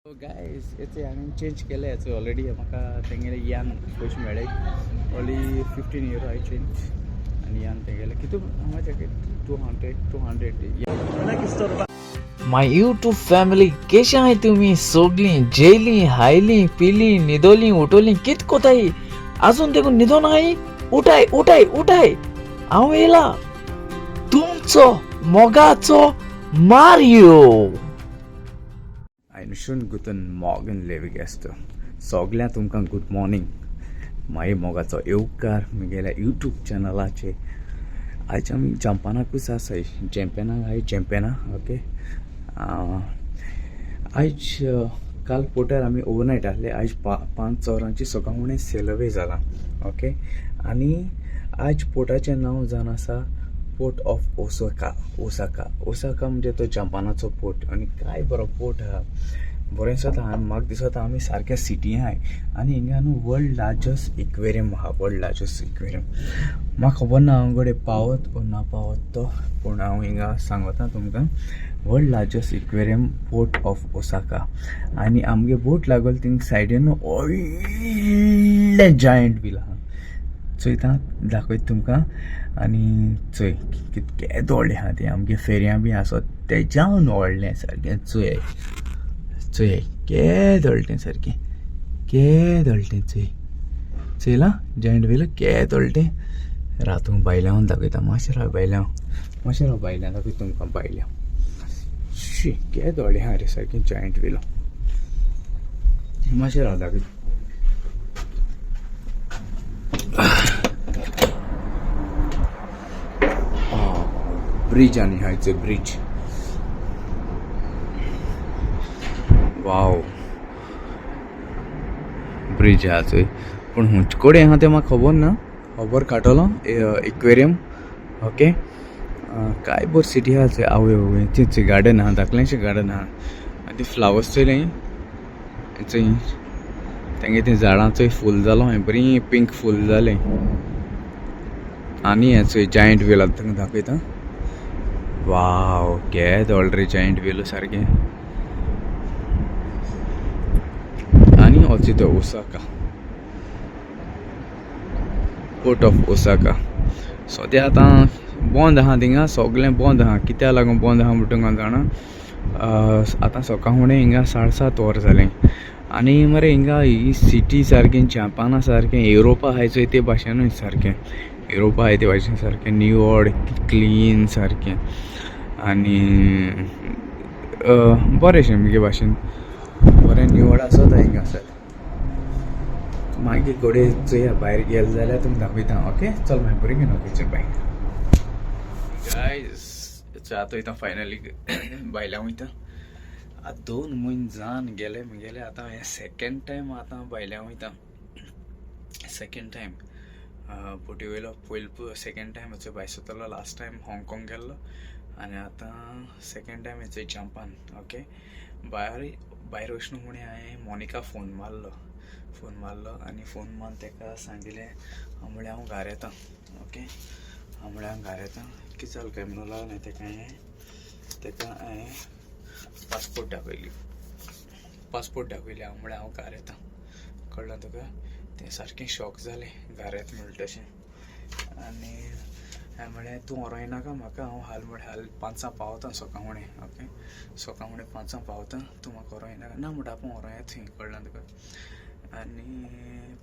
So guys, हेचे हांवें change केले हेचे ऑलरेडी. म्हाका तेंगेले यान पयशे मेळ्ळे, only 15 euro I change. आनी यान तेंगेले कितू हांगा 200, 200. My YouTube family, केशे आहाय तुमी सोगलीं? जेयलीं, हायलीं, पिलीं, न्हिदोलीं, उठोलीं? कित कोताय? आजून देखून न्हिदोन आहाय? उठाय, उठाय, उठाय, हांव येयला, तुमचो मोगाचो Mario. Einen schönen guten Morgen, liebe Gäste. सगळ्या तुमकां गुड मॉर्निंग. मागीर मोगाचो येवकार म्हगेल्या यूट्यूब चॅनलाचेर. आयज आमी जपानाकूच आसाय, जॅम्पेनाक हाय, जॅम्पेना. ओके, आयज काल पोर्टार आमी ओवरनायट आहले. आयज 5 वरांची सकाळ फुडें सेलवे जाला. ओके, आनी आयज पोर्टाचें नांव जावन आसा port of Osaka. Osaka, Osaka म्हणजे तो जपानाचो पोर्ट. आनी काय बरो पोर्ट आहा, बरें दिसता म्हाका. दिसता आमी सारक्या सिटी आहाय. आनी हिंगा न्हू वर्ल्ड लार्जस्ट इक्वेरियम आहा, वर्ल्ड लार्जस्ट इक्वेरियम. म्हाका खबर ना हांव घडये पावत ओ ना पावत तो, पूण हांव हिंगा सांगता तुमकां, world largest aquarium, port of Osaka. आनी आमगे बोट लागल थिंग सायडीन व्हडलें जायंट व्हील आहा, चोयता, दाखयता तुमकां. आनी चोय कितकें व्हडलें आहा तें. आमगे फेरयां बी आसत तेज्यान व्हडलें सारकें. चोय, चोय, केदें व्हडलें तें, सारकें केदें व्हडलें तें. चोय, चोयलां जायंट व्हील केदें व्हडलें तें. राव, तुमकां भायल्यान दाखयता. मातशें राव, भायल्यान मातशें राव, भायल्यान दाखयता तुमकां भायल्यान. शी, केदें व्हडलें आहा रे सारकें जायंट व्हील. मातशें राव, दाखयता. ब्रिज आनी हायचो ब्रिज. वाव, ब्रिज आहा चोय. पूण हुंच कडेन आहा तें म्हाका खबर ना, खबर काडटलो. Equilibrium, okay. काय बरी सिटी आहा चोय. आवय आवय, थंय गार्डन आहा, धाकलेंशें गार्डन आहा. आनी ती फ्लावर्स चोयलें? चोय, तेंगे तीं झाडां चोय, फूल जालो, बरी पिंक फूल जालें. आनी हें चोय, जायंट व्हील आतां तुमकां दाखयता. वाव, केदें व्हडलें रे जायंट व्हील सारकें. आनी वच तो ओसाका, पोर्ट ऑफ ओसाका. सद्या आतां बंद आहा थिंगा, सगळें बंद आहा. कित्याक लागून बंद आहा म्हणटा तुमकां जाणा? आतां सकाळ फुडें हिंगा 7:30 वरां जालें. आनी मरे हिंगा ही सिटी सारकें जपाना सारकें युरोपा आहाय चोय ते भाशेनूय सारकें, युरोपा आहाय ते भाशेन सारकें निवळ क्लीन सारकें. आनी बरेंशें मुगे भाशेन, बरें निवळ आसता हिंगासर. मागीर घडये चोया, भायर गेले जाल्यार तुमकां दाखयता. ओके, चल मागीर बरें घेवन. ओके, चल, बाय गायज. आतां वयता, फायनली भायल्यान वयता. आतां 2 म्हयने जावन गेले मुगेले. आतां हें सेकेंड टायम आतां भायल्यान वयता, सेकेंड टायम बोटी वयलो. पयलो सेकेंड टायम भायर सरतलो. लास्ट टायम हाँगकाँग गेल्लो आनी आतां सेकेंड टायम हेचो जपान. ओके, भायर भायर वचना फुडें हांवें मोनिका फोन मारलो. फोन मारलो आनी फोन मारून ताका सांगिलें, हांव म्हळ्यार हांव घरा येता. ओके, हांव म्हळ्यार हांव घरा येता. कितें जालें काय म्हणून लागलें ताका. हांवें पासपोर्ट दाखयली, पासपोर्ट दाखयली. हांव म्हळ्यार हांव घरा येता. कळ्ळें तुका? तें सारकें शॉक जालें, घरा येता म्हणटा तशें. आनी हांवें म्हळें, तूं व्हरों येनाका म्हाका, हांव हाल म्हळ्यार हाल 5 पावता सकाळ फुडें. ओके, सकाळ फुडें 5 पावता, तूं म्हाका व्हरों येनाका. ना म्हणटा, आपूण व्हरों येता थंय. कळ्ळें तुका? आनी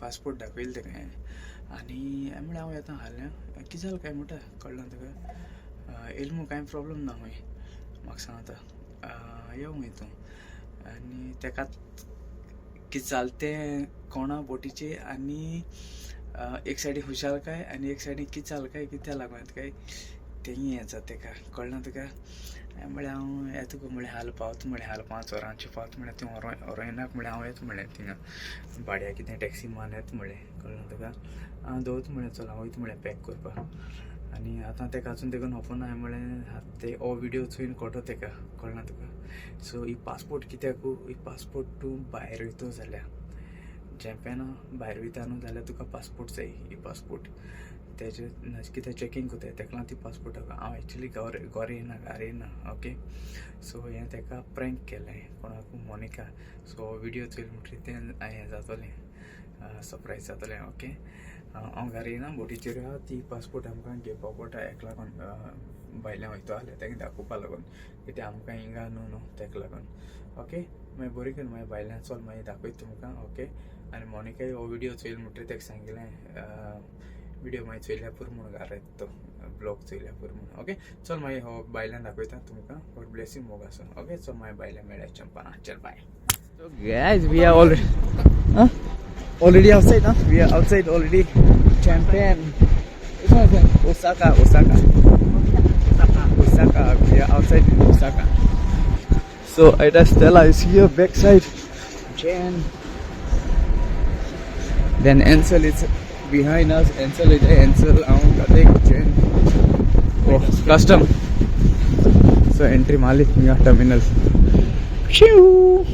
पासपोर्ट दाखयलो ताका हांवें. आनी हांवें म्हळें, हांव येता हाल्यां. कितें जालें काय म्हणटा? कळ्ळें तुका? येयलें म्हूण कांय प्रोब्लम ना खंय, म्हाका सांगता, यो खंय तूं. आनी ताका कितें जालें तें कोणा बोटीचेर. आनी एक सायडीन खुशालकाय आनी एक सायडीन कितें जालें काय, कित्याक लागून येता काय तेंय हें जाता ताका. कळ्ळें तुका? हांवें म्हळें, हांव येता गो म्हळें, हाल पावता म्हळें, हाल 5 वरांचेर पावता म्हळें. तूं व्हरों व्हरों येनाका म्हळें, हांव येता म्हळें, थिंगा भाड्या कितें टॅक्सी मारून येता म्हळें. कळ्ळें तुका? आं, दवरता म्हळें, चल, हांव वयता म्हळें पॅक करपाक. आनी आतां ताका आजून तेका खबर ना. हांवें म्हळें, ते हो विडियो चोयन कळटलो ताका. कळ्ळें तुका? सो ही पासपोर्ट कित्याकू, ही पासपोर्ट तूं भायर वयतो जाल्यार, जॅपेना भायर वयता न्हू जाल्यार तुका पासपोर्ट जाय. ही पासपोर्ट तेजे कितें चॅकींग कोताय तेका लागून ती पासपोर्टाक हांव एक्चुली घर घरा येयना, घारा येयना. ओके, सो हें तेका प्रँक केलें कोणाक, मोनिका. सो व्हिडियो चोयले म्हणटकीर तें हें जातलें, सरप्रायज जातलें. ओके, हांव घरा येयना, बोटीचेर आहा. ती पासपोर्ट आमकां घेवपा पडटा, हेका लागून भायल्यान वयता जाल्यार तेंका दाखोवपा लागून, कित्याक आमकां हिंगा न्हू न्हू तेका लागून. ओके, मागीर बरी करून मागीर भायल्यान चल, मागीर दाखयता तुमकां. ओके, आनी मोनिकाय हो व्हिडियो चोयलो म्हणटकीर तेका सांगिलें, व्हिडियो मागीर चोयल्या पुरो म्हूण, घारा येता तो ब्लॉग चोयल्या पुरो म्हूण. ओके, चल मागीर हो भायल्यान दाखयता तुमकां. गॉड ब्लेसींग, मोग आसूं. ओके, चल मागीर भायल्यान मेळया चंपाना. चल बाय. So guys, we are already, huh? Already outside, huh? We are outside already. Japan. Which one is that? Osaka, Osaka. Osaka. We are outside in Osaka. So Ida Stella is here backside. Jan. Then Ansel is behind us. Ansel is Ansel. Jan. Oh, custom. So entry Malik terminal. Phew.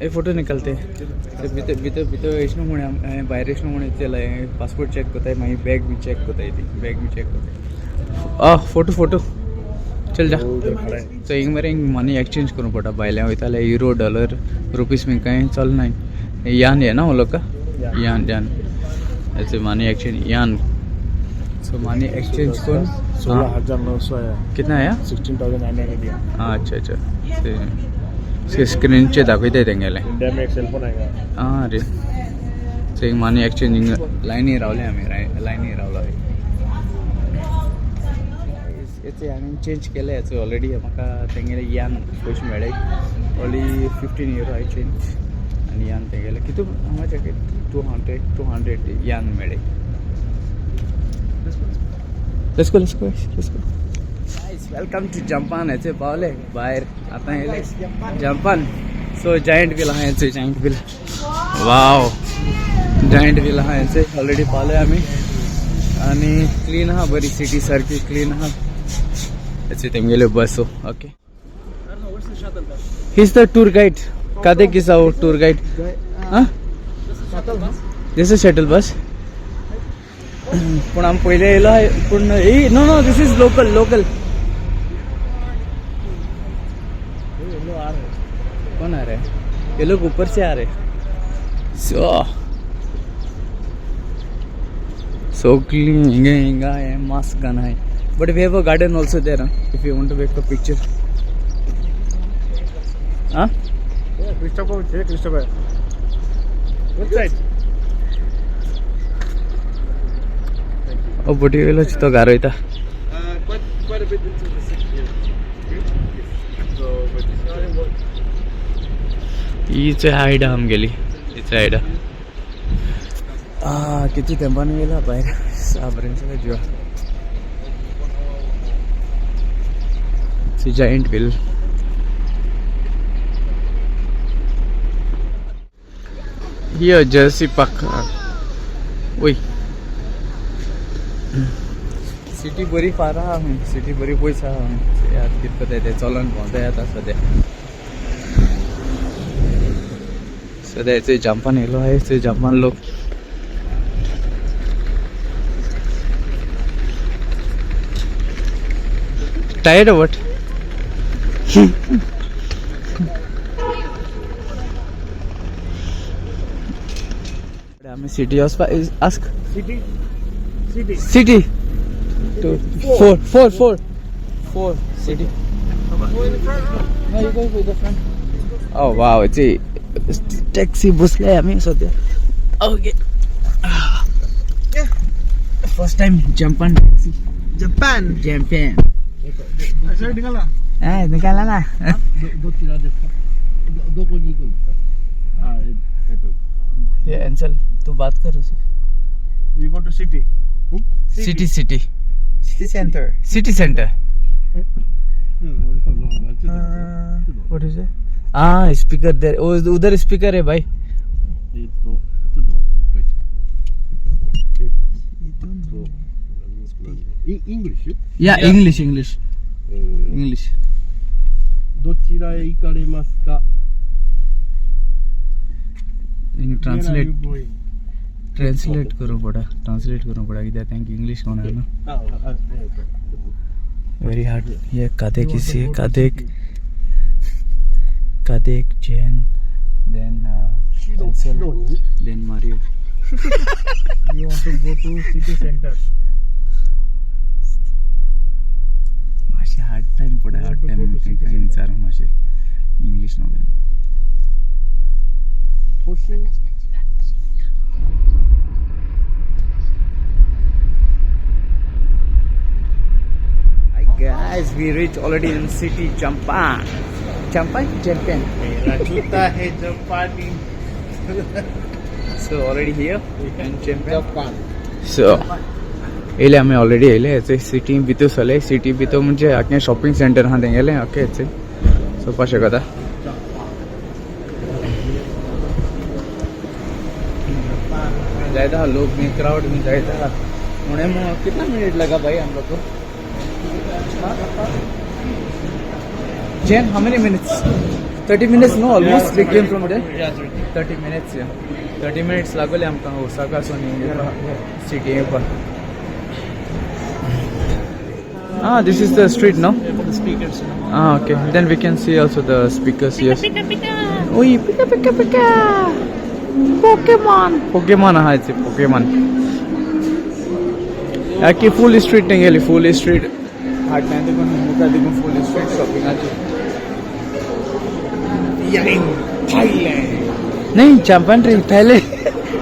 हे photo निकालते भितर भितर भितर वयशनू म्हण, भायर वयशनू म्हण चेलाय, passport check कोताय, मागीर बॅग बी चॅक कोताय, ती बॅग बी चॅक कोताय. आ फोटो फोटो, चल जा. सो हिंग मरे मनी एक्सचेंज करूंक पडटा. भायल्यान वयता जाल्यार युरो, डॉलर, रुपीज बी कांय चलना. यान येना वो लोग का यान यान ऐसे मनी एक्सचेंज यान. सो मनी एक्सचेंज करून 16,900 है. कितना आया? 16,900. हाँ, अच्छा अच्छा. ते स्क्रीनचे दाखयताय तेंगेले. इंडिया में एक सेलफोन आएगा. आं रे, सो एक मनी एक्सचेंजींग लायनी रावले आमी, लायनी रावला. हेचे हांवें चेंज केले हेचो ऑलरेडी. म्हाका तेंगेले यान पयशे मेळ्ळे, ओनली 15 युरो हांवें चेंज. आनी यान तेंगेले कितू हांगा 200, 200 यान मेळ्ळे. Let's go, let's go, let's go. Guys, welcome to Japan. हेचे पावले भायर आतां येयले जपान. सो जायंट व्हील आहा हेचे, जायंट व्हील. वाव, जायंट व्हील आहा हेचे. ऑलरेडी पावले आमी आनी क्लीन आहा बरी, सिटी सारकी क्लीन आहा. हेचे तेमगेल्यो बसो. Okay, he's the tour guide. कादे किसा हो टूर गाईड? हाँ, this is shuttle bus. पूण आमी पयले येयलो पूण ए no no, this is local, local. कौन आ रहा है? ये लोग ऊपर से आ रहे. So so clean. हिंगा हिंगा है मास्क गाना है. But we have a garden also there if you want to make a picture. हाँ. Christopher, Christopher. Which side? ओ बोटी वयलो तो घार वयता. Quite a bit into the city here. So, but हीच आयडा आमगेली, हीच आयडा. आ किती तेंपान येयला भायर, साबरें जिवा. Giant wheel. Here Jersey Park. वय, सिटी बरी फार आहा, सिटी बरी पयस आहा. आतां कितें कोताय ते, चलोन भोंवताय आतां. सद्या सद्या हेचे जपान येयलो आहे. थंय जपान लोक tired or what? आमी सिटी वचपा ask. City, city. City two four four four four city. No, you go with the front. Oh wow, ची टॅक्सी बसले आमी सद्या. Okay, first time Japan taxi. Japan. Japan. अच्छा निकाला. हा, निकाला ना. どちらですか？どこに行くんですか？あ、えっと ये एंसल, तू बात कर उसे. We go to city. City, city. City center. City center. うん、 What is it? हाँ, स्पीकर देर, उधर स्पीकर है भाई. ちょっと待って。English？ या English, English. English. どちらへ行かれますか？ Translate. Where are you going? Translate करूं पडा, ट्रान्सलेट करूं पडा कित्याक तांकां इंग्लीश कोण न्हू. Very hard. ये कादेक इसी कादेक कादेक chain then then Mario. You want to go to city center. मातशें हार्ड टायम पडा, हार्ड टायम तांकां विचारूंक मातशें इंग्लीश न्हू. Hi guys, we reach already in city Champa. Champa? Champion. मेरा जूता है जापानी. So already here in Champion. Japan. So येयले आमी ऑलरेडी येयले हेचे सिटी भितर सरले. सिटी भितर म्हणजे आख्खें शॉपिंग सेंटर आहा तेंगेलें. ओके, हेचे चोवपा शकता. जायता लोग भी, क्राउड भी जायता. उन्हें कितना मिनट लगा भाई हम लोग को? Jen, how many minutes? 30 minutes, no? Almost we came from there. 30 minutes, yeah. 30 minutes लागले आमकां ओसाकासून सिटी येवपाक. Ah, this is the street, no? Yeah, for the speakers. You know. Ah, okay. Then we can see also the speakers, yes. Oi, pika pika pika. Pokemon. Pokemon आहा it's a Pokemon. आखी फुल street तेंगेली, फुल street. फाटल्यान देखून मुखार देखून फुल street शॉपिंगाची. Thailand. नहीं, जापान रे, Thailand.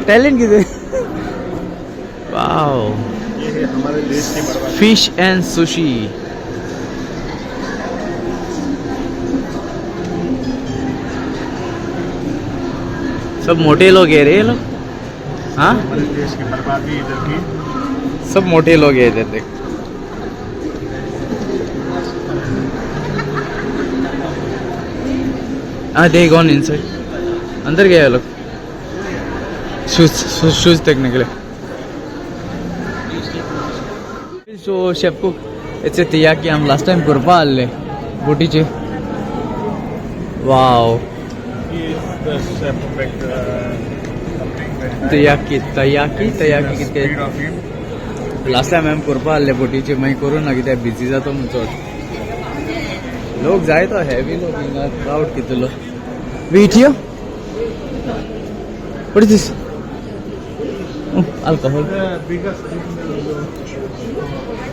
Thailand किधर? वाओ. ये है हमारे देश की बर्बादी. Fish and sushi. सब मोटे लोग हैं रे ये लोग. हाँ, हमारे देश की बर्बादी इधर की. सब मोटे लोग हैं इधर देख. हाँ, they gone inside. अंदर गए ये लोग शूज शूज देखने के लिए. सो शेफ कुक याचे तेयाकी आम लास्ट टाइम करपा आहले बोटीचे. वाव. He is the chef who make something very nice. तेयाकी तयाकी तयाकी The कितें speed of him. Last time हांवें करपा आहले बोटीचे, मागीर करूं ना कित्याक बिजी जाता म्हूण चड लोक जायतो, हेवी लोक हिंगा, क्रावड कितलो. Wait here. What is this? Alcohol. The biggest thing.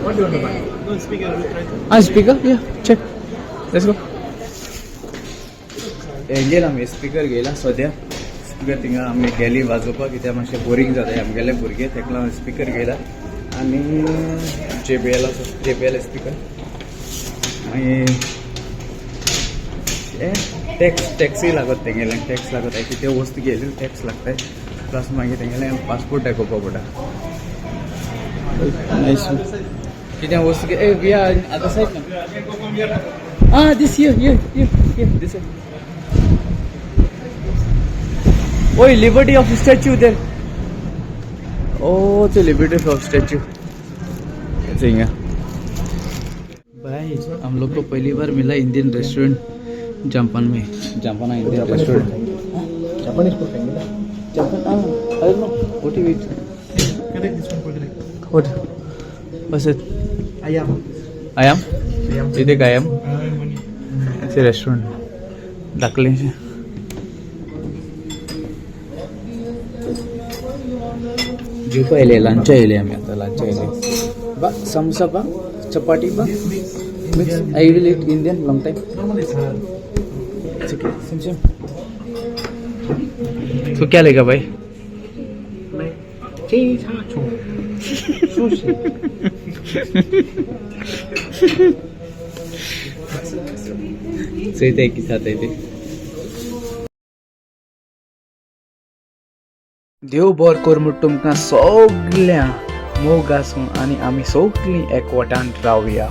What do you want to buy? No speaker, we try to. Ah, speaker? Yeah, check. Let's go. गेला आमी स्पीकर घेयला सद्या. स्पीकर थिंगा आमी गेली वाजोवपाक कित्याक मातशें बोरींग जाता आमगेले भुरगे, तेका लागून स्पीकर घेयला आनी JBL आसा, JBL speaker. मागीर ए टॅक्स टॅक्सी लागत तेंगेले, टॅक्स लागत. कितें वस्तू घेयली टॅक्स लागताय. प्लस मागीर तेंगेले पासपोर्ट दाखोवपा पडटा. नायस. कितें वस्तू ए we are other side. Ah, this here, here, here, here, this side. Oi, Liberty of statue there. Oh, it's a Liberty of statue. ऐसे ही है। भाई, हम लोग को पहली बार मिला इंडियन रेस्टोरेंट जापान में. Japan Indian restaurant. Japanese food खाएंगे ना? जापान. हाँ, I don't know what you eat. Correct, this one, correct. What? What's it? Ayam. Ayam? Ayam. इथे काय ayam? Ayam. ऐसे रेस्टोरेंट दाखले. जेवपा येयले, लंचा येयले आमी आतां. लंचा येयले बा, समोसा बा, चपाटी बा, mix. I will eat Indian long time. Normally it's halal. ठीक है, सेम सेम. तो क्या लेगा भाई? मैं चीचा सुशी. चोयता कितें जाता ते. देव बरो कर म्हूण तुमकां सगळ्यां मोग आसूं आनी आमी सगळीं एकवटान रावया.